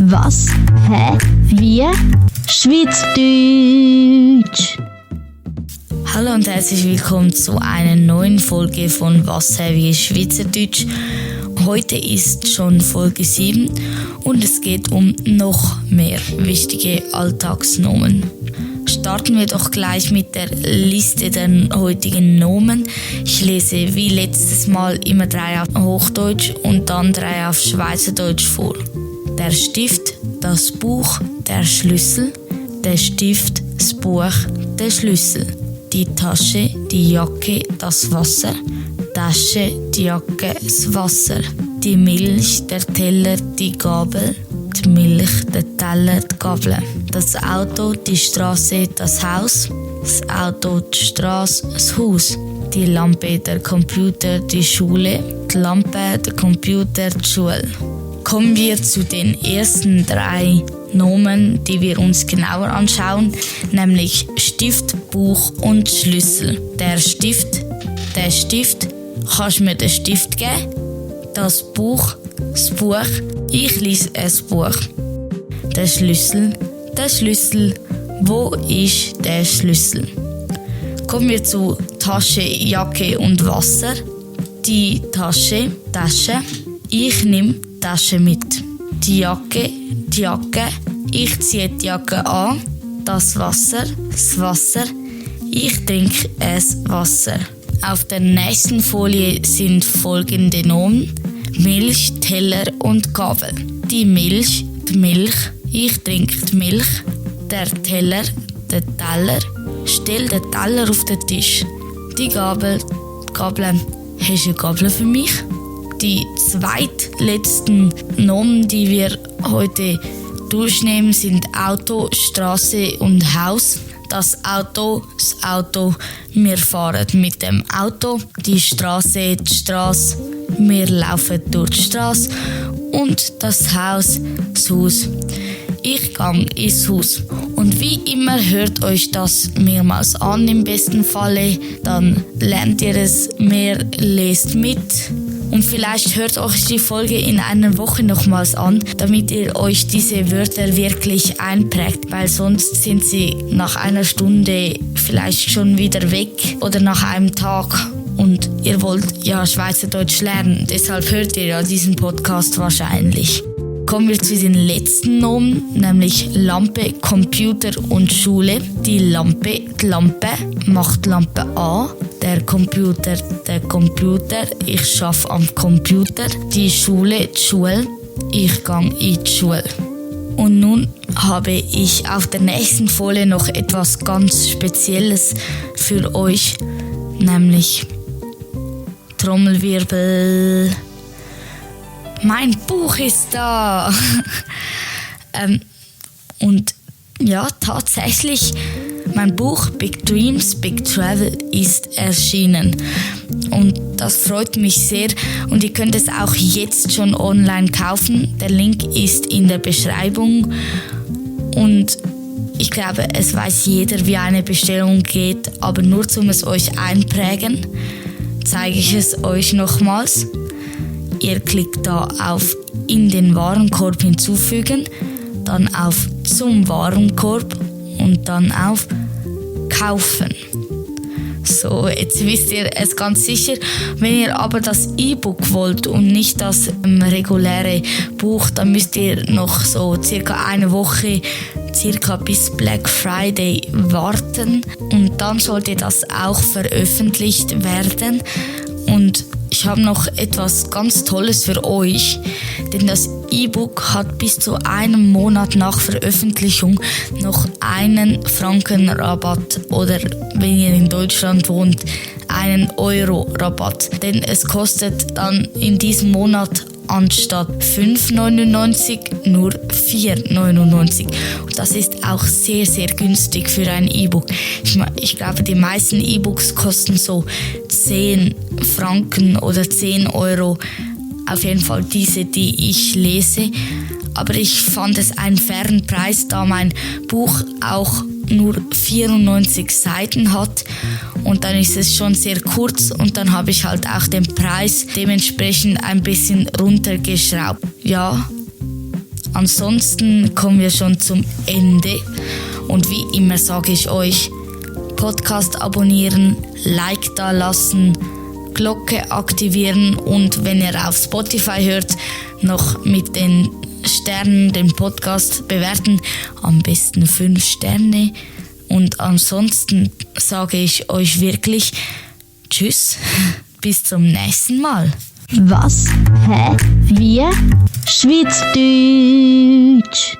Was? Hä? Wie? Schweizerdeutsch! Hallo und herzlich willkommen zu einer neuen Folge von Was? Hä? Wie? Schweizerdeutsch. Heute ist schon Folge 7 und es geht um noch mehr wichtige Alltagsnomen. Starten wir doch gleich mit der Liste der heutigen Nomen. Ich lese wie letztes Mal immer 3 auf Hochdeutsch und dann 3 auf Schweizerdeutsch vor. Der Stift, das Buch, der Schlüssel, der Stift, das Buch, der Schlüssel. Die Tasche, die Jacke, das Wasser, Tasche, die Jacke, das Wasser. Die Milch, der Teller, die Gabel, die Milch, der Teller, die Gabel. Das Auto, die Straße, das Haus, das Auto, die Straße, das Haus. Die Lampe, der Computer, die Schule, die Lampe, der Computer, die Schule. Kommen wir zu den ersten 3 Nomen, die wir uns genauer anschauen, nämlich Stift, Buch und Schlüssel. Der Stift, kannst du mir den Stift geben? Das Buch, ich lese ein Buch. Der Schlüssel, wo ist der Schlüssel? Kommen wir zu Tasche, Jacke und Wasser. Die Tasche, ich nehme Tasche mit. Die Jacke, ich ziehe die Jacke an. Das Wasser, ich trinke es Wasser. Auf der nächsten Folie sind folgende Nomen: Milch, Teller und Gabel. Die Milch, ich trinke die Milch. Der Teller, stell den Teller auf den Tisch. Die Gabel, hast du eine Gabel für mich? Die zweitletzten Nomen, die wir heute durchnehmen, sind Auto, Straße und Haus. Das Auto, wir fahren mit dem Auto. Die Straße, wir laufen durch die Straße. Und das Haus, ich gehe ins Haus. Und wie immer hört euch das mehrmals an im besten Falle. Dann lernt ihr es mehr, lest mit. Und vielleicht hört euch die Folge in einer Woche nochmals an, damit ihr euch diese Wörter wirklich einprägt, weil sonst sind sie nach einer Stunde vielleicht schon wieder weg oder nach einem Tag. Und ihr wollt ja Schweizerdeutsch lernen, deshalb hört ihr ja diesen Podcast wahrscheinlich. Kommen wir zu den letzten Nomen, nämlich Lampe, Computer und Schule. Die Lampe macht Lampe an. Der Computer, ich arbeite am Computer. Die Schule, ich gehe in die Schule. Und nun habe ich auf der nächsten Folie noch etwas ganz Spezielles für euch, nämlich Trommelwirbel. Mein Buch ist da! Und ja, tatsächlich, mein Buch Big Dreams, Big Travel ist erschienen. Und das freut mich sehr. Und ihr könnt es auch jetzt schon online kaufen. Der Link ist in der Beschreibung. Und ich glaube, es weiß jeder, wie eine Bestellung geht. Aber nur zum es euch einprägen, zeige ich es euch nochmals. Ihr klickt da auf in den Warenkorb hinzufügen, dann auf zum Warenkorb und dann auf kaufen. So, jetzt wisst ihr es ganz sicher. Wenn ihr aber das E-Book wollt und nicht das reguläre Buch, dann müsst ihr noch so circa eine Woche bis Black Friday warten und dann sollte das auch veröffentlicht werden. Und ich habe noch etwas ganz Tolles für euch, denn das E-Book hat bis zu einem Monat nach Veröffentlichung noch einen Franken Rabatt oder, wenn ihr in Deutschland wohnt, einen Euro Rabatt. Denn es kostet dann in diesem Monat anstatt 5,99 nur 4,99. Und das ist auch sehr, sehr günstig für ein E-Book. Ich glaube, die meisten E-Books kosten so 10 Franken oder 10 Euro. Auf jeden Fall diese, die ich lese. Aber ich fand es einen fairen Preis, da mein Buch auch nur 94 Seiten hat. Und dann ist es schon sehr kurz und dann habe ich halt auch den Preis dementsprechend ein bisschen runtergeschraubt. Ja, Ansonsten kommen wir schon zum Ende. Und wie immer sage ich euch, Podcast abonnieren, Like da lassen, Glocke aktivieren und wenn ihr auf Spotify hört, noch mit den Sternen den Podcast bewerten. Am besten 5 Sterne. Und ansonsten sage ich euch wirklich Tschüss, bis zum nächsten Mal. Was? Hä? Wie? Schweizerdeutsch.